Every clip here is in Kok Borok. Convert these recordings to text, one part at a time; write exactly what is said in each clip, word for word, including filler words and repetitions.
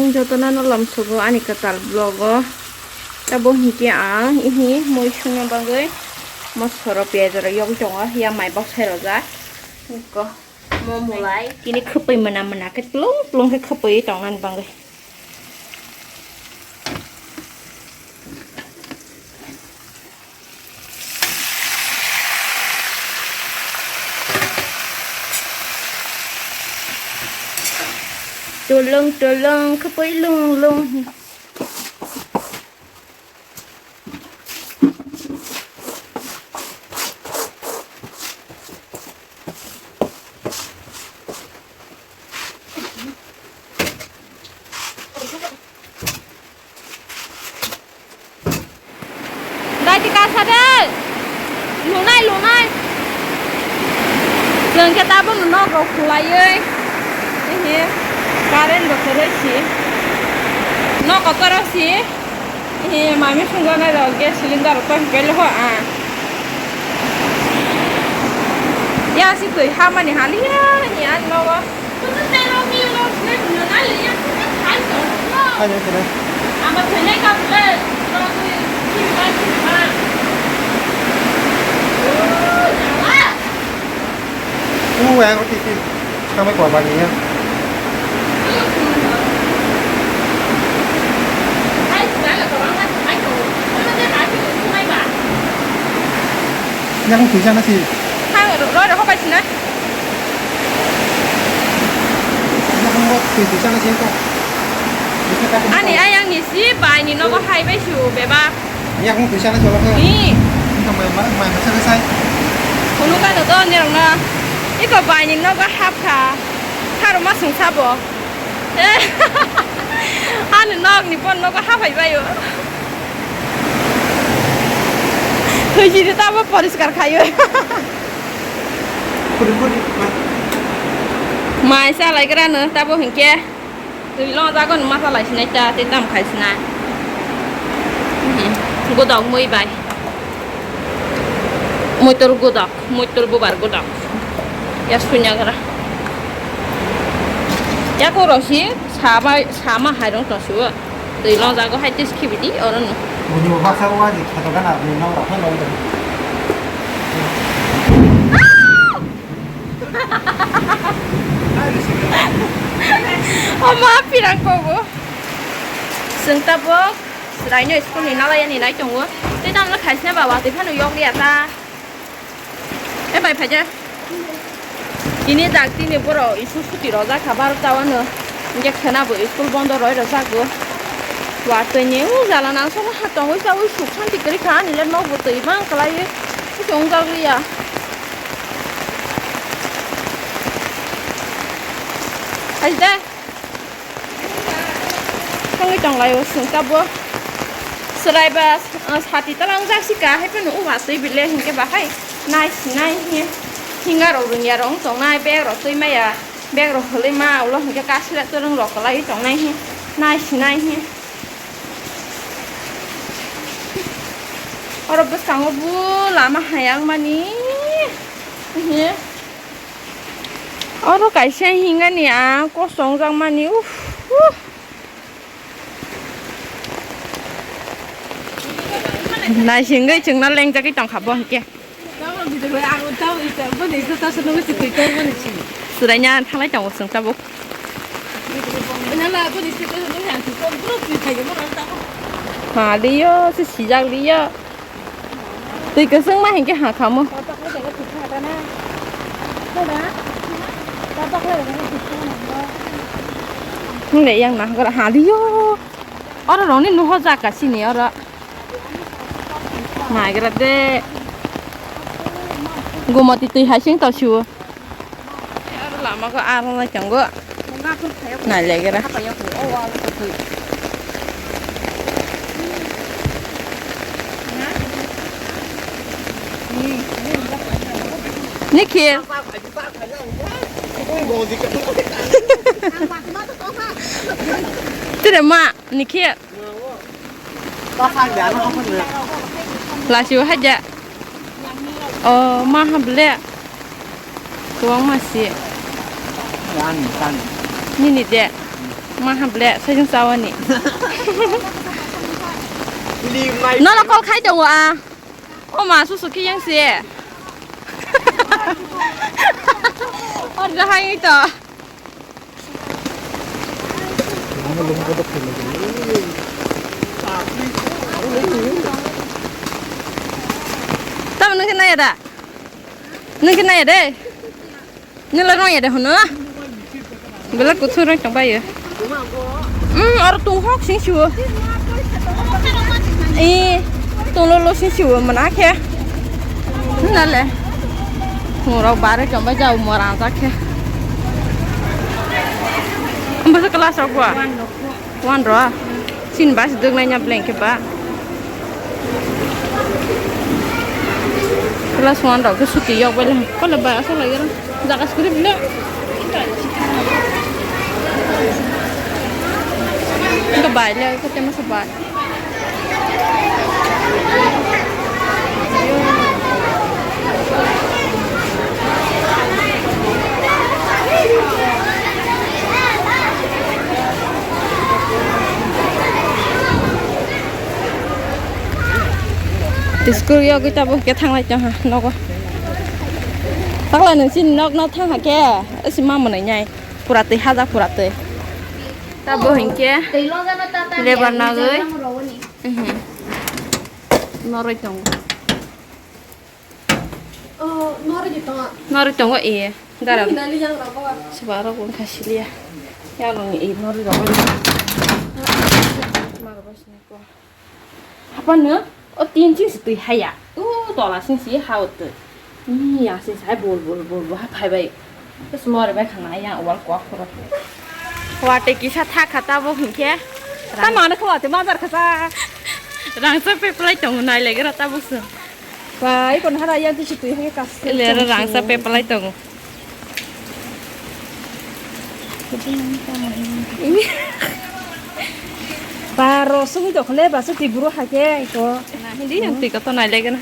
Jotono no lomsogo ani kwtal vlog o. Tabo hinkhe ang ihi mui songna bagwi mosoro piyaj rok yogwi tongo, ya mai bok sai rojak. Iko mo mulai tini khwpwi mwnam mwnam khe tlung tlung khe khwpwi tongnani bagwi. Tulung tulung khwpwi lung lung. Dai ti kasa de. Lunai, lunai. Chwng khe tabuk nok rok khulaiwi. Ehe, current bo kwrwi si. Nok kotor si. Ehe, mami sungjaknai rok gas cylinder rok tong khe le ho a. Ya si twi hamani haliya ni ani nogo. Ano kena. Uwe, aku titi. Kami kau bagi ya. Yang tuh sana sih. Hang, ro, ro, ro, kau pasti na. Ani ayang ni si bai ni nogo hai bai su bebak. Yakung tuisa na cholok khe. Ni. Iko mai ma mai masa ke sai. Kunu ka no to ni rong na. Iko bai ni nogo hap kha. Haro ma sung sabo. Ani nok ni pon nogo hap hai bayo. Tui si ta bo poriskar khayo. Kuri kuri. Mai sa lai gra no ta bo hinkhe. Twi long jago no masa lai sinai ta, tei tam khai sinai. Mhm. Godok mui bai. Muitor godok, muitor bubar godok. Ya sunya gara. Ya ko rosi sama, sama hai rong to suo. Twi long jago hai tes khibidi oro no. Buni baksa wa di khato gana, buni nong rok hai long. O ma pirang kogo. Chwng tabuk chwraino school ni nalai ani nai tongo. Tei tamno khaisna ba watwi phano yok liya ta. E bai phaija. Tini dak tini borok school suti rojak kha barota wano. Hinkhe khwna bo school bondo roi rojak bo. Watwi ni o jala nang sono ha tongwi chawi suk santi kwrwi kha ani le nokbo twi bang kwlaiwi. Tongjak liya. Aide. Thangwi tonglaio chwng tabuk. Chwraiba, ah, sati talangjak sika, hai phano o watwi bile hinkhe bahai nai sinai hinkhe hinga rok rwngya rok wng tongnai, bag rok twi maya, bag rok hwlwi ma ulo hinkhe kasila twrwng rok kwlaiwi tongnai hi nai sinai hi. Oro bwskango bo lama hayang mani. Ehe. Oro kaisa hingani a kosong jak mani. Uff, uff. Naisingwi chwngno lengjagwi tongkha bo hinkhe. Chwraina thanglai tongo chwng tabuk. Ha liyo, se sijak liyo. Twi kwchwng ma hinkhe ha khamu. Hwnle yang nahagor ha liyo. Oro rokni nuhojak ka sini oro. Naigra de. Gumoti twi hai sing tong siwo. Aro lama ko aro lai tongo. Nai legra. Nikhil. Tire ma, Nikhil. Lasiu haja. O ma ha ble. Kuang ma si. Nini de. Ma hable, sajung chawani. Nono call khai tongo a. O ma, susu khe yang se. Or da hai to. Tamo nung khe nai ya da? Nung khe nai ya de? Nila rong ya de hono? Bela kuthur rong tong bayo. Hmm, aro tung hok sing siwo. Eh, tung lo lo sing siwo mana khe. Nale. Tung rok bare tong bai jao mora ta khe. Ambo se class rok bo. One ro. Sin bus dwk nai nya blanket ba. Class one rok khe suti yok bai le. Kole ba asok lai gana. Jaga suri bile. Ko bai le ko tema sa bai. School yogwi tabuk khe thanglai tongha nogo. Takla nung chini nok no thangha khe, osi ma mwnwi nai. Pura twi haja pura twi. Tabuk hinkhe lebar nagwi. Mhm. Noroi tongo. Oh, noroi di tongo. Noroi tongo, eh. Dara. Nini nali yang rokok. Sebab rokok wngkha siliya. Yang nong, eh, noroi rokok. Maga bas ni ko. Apa no? O tin ching si twi haya. U tola sing si ha o twi. Ni yang sing sai bol bol bol bol ha phai bai. Terus noroi bai khana yang wal ko khoro. Wate kisa thak kha tabuk hinkhe. Ta mano kho wate ma jar kha sa. Rangchak pe plai tongo nai legra tabuk se. Bai, kon hara yang tu situ he kas. Ele ra rangsa pe palai tongo. Ba, ro sung to khle ba su ti buru ha ke ko. Na, hindi yang twi ko to nai lege na.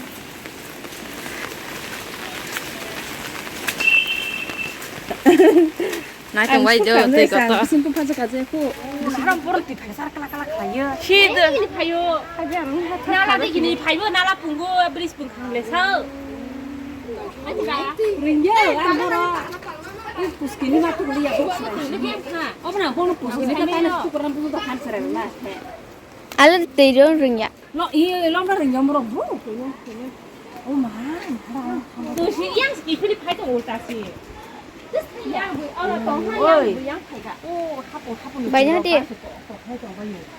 Nai tong bai jo twi ko to. Bising pun phaja kaje ko. Haram poro twi phaja sar kala kala khayo. Si de. Ini phayo. Nala de gini phayo, nala pungo, bris pung khangle sao. Ringya, ang boro. Ini puskini matu beli ya, bos. Obna bono puskini ta tane tu koran tu han sare na. Ale teiron ringya. Lo, iya, lo na ringya moro bu. Oh ma. Tu si yang si philip hai to ulta si. Yang bu, ora to ha yang bu yang phai ga. Oh, hapo hapo. Bai na di.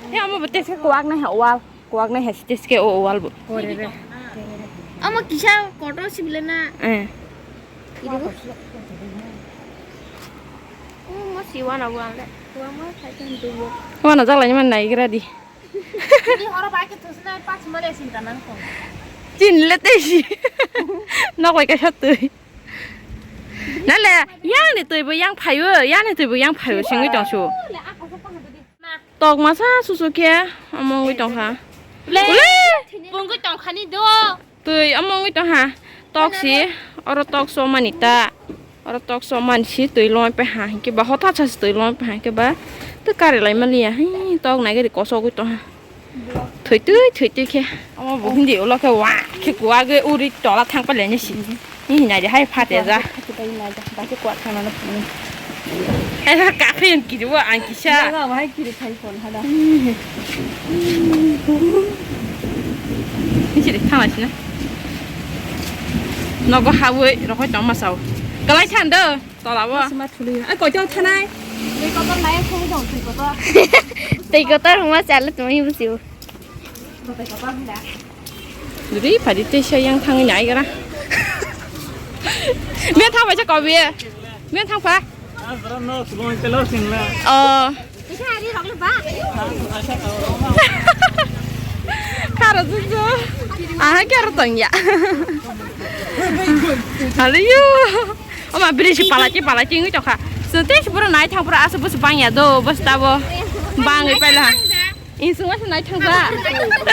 Ya mo bete se kuak na ha wal. Kuak nai hai stage ke o wall bo. Amo kisa kotor sibile na. Eh. Idu. O mo si wana bo ang le. Wa mo sai kan du bo. Wana jak lai man nai gra di. Ini horo ba ke thus nai pas male sin ta nang ko. Chin le te si. Nok bai ka sat tui. Nale, yang ni tui bo yang phayo, yang ni tui bo yang phayo singwi tong su. Tok masa susu khe, omo wngwi tongkha. Le, ule! Bungwi tongkhani do. Twi omo wngwi tongkha. Tok si, oro tok so mani ta. Oro tok so mani si twi longwi pai ha, hinkhe ba hotha sa si twi longwi pai ha, hinkhe ba twi kari lai maliya. Hi, tok nai gari kosogwi tongkha. Thwi twi, thwi twi khe. Omo bo hindi ulo khe wa khe kuwagwi uri tola thang pai laini si. Ni hinai de hai phate ja. Hai kha kaphre ang kiri wa ang kisa. Jaga wa hai kiri khai kon hada. Ni siri thang lai sina. Nogo hawi rohoi tong ma sao. Kalai than do tola bo. Sima thuli. Ai koi tong thanai. Tei kotor nai khong dong tei kotor. Tei kotor ma chale tumi busiu. Tei kotor hunda. Duri phadi tei sa yang thangwi nai gara. Biya thang bai sa kobi. Biya thang pha. Oh. Karo juju. Aha karo tong ya. Aliyo. Oma biri si palachi palachi ngi chokha. Sente si pura nai thang pura asa bus bang ya do bus tabo. Bang ipai la. Insung asa nai thang ba.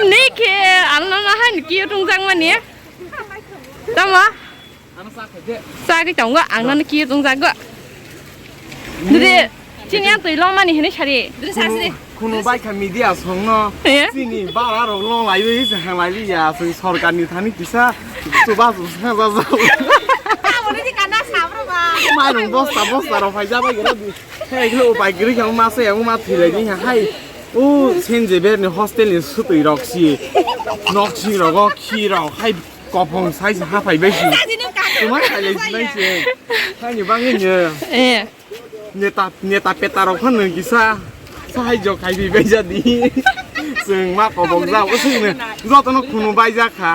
Ni khe alna na han ki tung jang mani. Tamo? Sa ki tongo ang nang ki tung jang go. Dede. Tini ang twi longmani hinwi sari. Khunu, khunu bai kha media songno. Eh? Chini bara rok long lai wi se hang lai ya, se sorkar ni thani kisa chuba chu sa sa sa. Abo ni kana sabro ba. Mairung bosta bosta rok phai ja bai gra di. Hey, glo upai gri kha ma se yang ma thilai ni hai. O Saint Xavier ni hostel ni sutwi rok si. Nok si rogo khi rok hai kopong sai ha phai bai si. Tuma khai le si bai si. Hai ni bang ni. Eh. Neta, neta peta rok phano kisa sahai jok khai bi bai jadi. Chwng ma kobok ja o chwng no joto no khunu bai ja kha.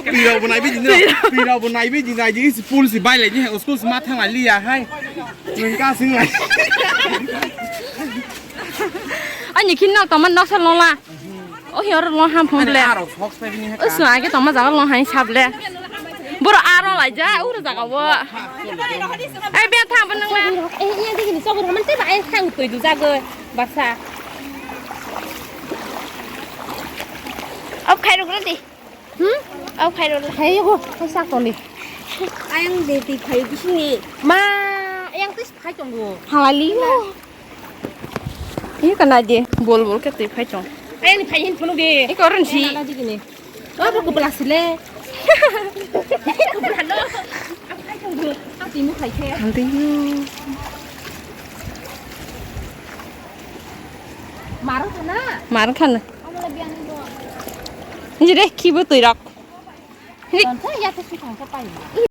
Twi rok bo nai bi di no. Twi rok bo nai bi di nai di si pul si bai lai ni school si ma thang lai li ya hai. Chwng ka sing lai. Ani khin nok tama nok sa long la. O hi oro long ham phung ble. Aro socks pai bini heka. Usu age tongma jaga long hai sable. Boro aro lai ja uro jaga wo. Ai be thang bo nang la. Eh, iya digi ni chobor man te ba ai thang tui du jago. Barsa. Ab khai rok rodi. Hmm? Ab khai rok. Hai go, hai sak toni. Ayang de ti khai bisini. Ma, ayang tis khai tongo. Halali. Ini kana di bol bol ke twi phai tong. Ayang ni phai hin phunuk di. Iko ron si. Nana di gini. Oh, aku belas le. Aku belas lo. Aku khai tongo. Aku timu khai khe. Nanti yuk. Marang kana? Marang kana. Ini deh kibu twi rok. Ini. Tonsa ya ke si tonsa pai.